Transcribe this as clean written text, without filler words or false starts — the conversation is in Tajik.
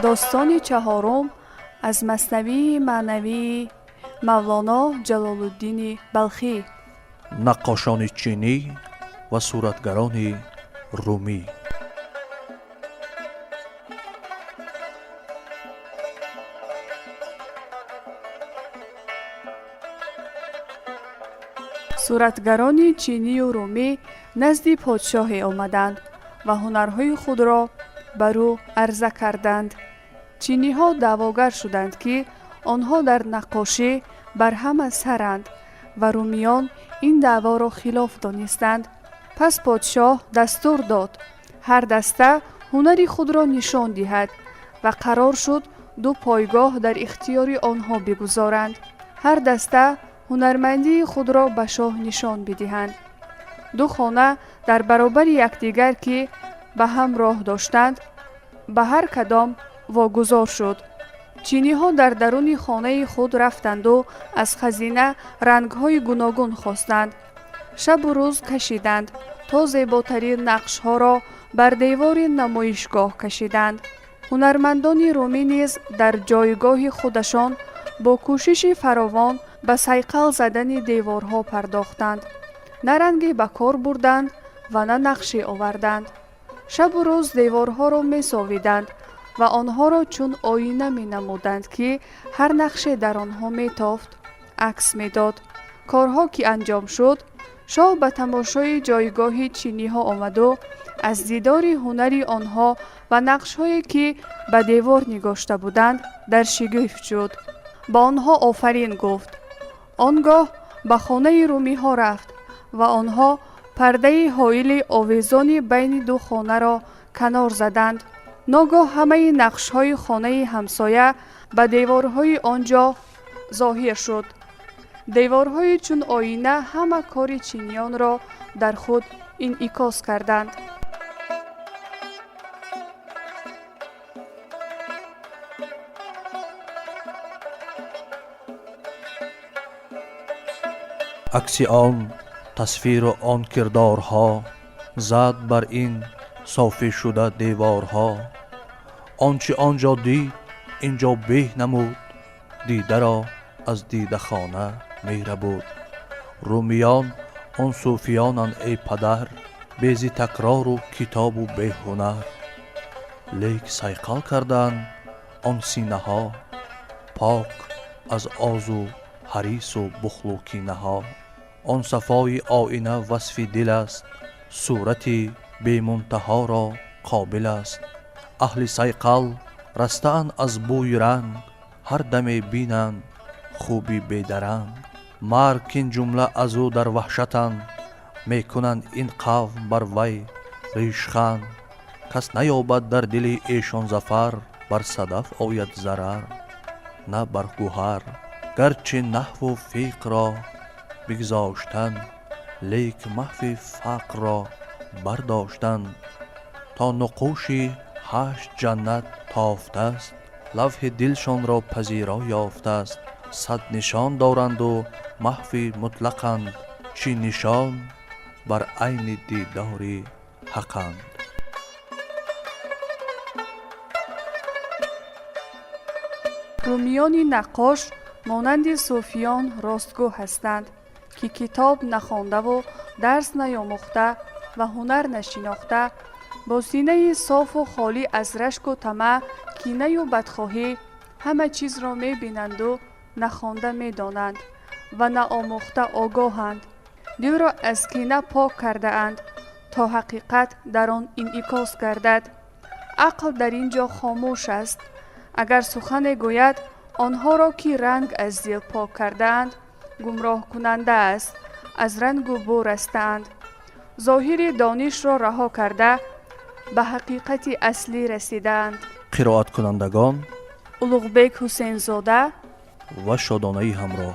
Достони чаҳорум аз Маснавии маънавии Мавлоно Ҷалолуддини Балхӣ. Наққошони чинӣ ва суратгарони румӣ. Суратгарони чинию румӣ назди подшоҳе омаданд ва ҳунарҳои худро бар ӯ арза карданд. Чиниҳо даъвогар шуданд, ки онҳо дар наққошӣ бар ҳама саранд ва румиён ин даъворо хилоф донистанд. Пас подшоҳ дастур дод, ҳар даста ҳунари худро нишон диҳад ва қарор шуд ду пойгоҳ дар ихтиёри онҳо бигузоранд. Ҳар даста ҳунармандии худро ба шоҳ нишон бидиҳанд. Ду хона дар баробари якдигар, ки ба ҳам роҳ доштанд, ба ҳар кадом вогузор шуд. Чиниҳо дар даруни хонаи худ рафтанду аз хазина рангҳои гуногун хостанд. Шабу рӯз кашиданд, то зеботарин нақшҳоро бар девори намоишгоҳ кашиданд. Ҳунармандони румӣ низ дар ҷойгоҳи худашон бо кӯшиши фаровон ба сайқал задани деворҳо пардохтанд. На ранге ба кор бурданд ва на нақше оварданд. Шабу рӯз деворҳоро месовиданд ва онҳоро чун оина менамуданд, ки ҳар нақше дар онҳо метофт, акс медод. Корҳо ки анҷом шуд, шоҳ ба тамошои ҷойгоҳи чиниҳо омаду аз дидори ҳунари онҳо ва нақшҳое, ки ба девор нигошта буданд, дар шигифт шуд. Ба онҳо офарин гуфт. Он гоҳ ба хонаи румиҳо рафт ва онҳо пардаи ҳоили овезони байни ду хонаро канор заданд. Ногоҳ ҳамаи нақшҳои хонаи ҳамсоя ба деворҳои он ҷо зоҳир шуд. Деворҳои чун оина ҳама кори чиниёнро дар худ инъикос карданд. Акси он тасвиру он кирдорҳо зад бар ин софӣ шуда деворҳо. Он чи он ҷо дид, ин ҷо беҳ намуд, дидаро аз дидахона мерабуд. Румиён он сӯфиёнанд, эй падар, бези такрору китобу беҳунар. Лек сайқал карданд он синаҳо, пок аз озу ҳарису бухлу кинаҳо. Он сафои оина васфи дил аст, сурати бемунтаҳоро қобил аст. Аҳли сайқал растаанд аз бӯи ранг, ҳар даме бинанд хуби бедаранг. Марг кин ҷумла аз ӯ дар ваҳшатанд, мекунанд ин қавм бар вай ришханд. Кас наёбад дар дили эшон зафар, бар садаф ояд зарар, на бар гӯҳар. Гарчи наҳву фиқро бигзоштан, лек маҳви фақрро бардоштан. То нуқуши ҳашт ҷаннат тофтааст, лавҳи дилшонро пазиро ёфтааст. Сад нишон доранду маҳви мутлақанд, чӣ нишон бар айни дидори ҳақанд. Румиёни наққош монанди сӯфиён ростгӯ ҳастанд, ки китоб нахондаву дарс наёмӯхта ва ҳунар нашинохта, бо синаи софу холӣ аз рашку тамаъ, кинаю бадхоҳӣ ҳама чизро мебинанду нахонда медонанд ва наомӯхта огоҳанд. Дилро аз кина пок кардаанд, то ҳақиқат дар он инъикос гардад. Ақл дар ин ҷо хомӯш аст. Агар сухане гӯяд, онҳоро, ки ранг аз дил пок кардаанд, гумроҳкунанда аст. Аз рангу бӯ растаанд, зоҳири донишро раҳо карда, ба ҳақиқати аслӣ расидаанд. Қироаткунандагон Улуғбек Ҳусейнзода ва Шодонаи ҳамроҳ.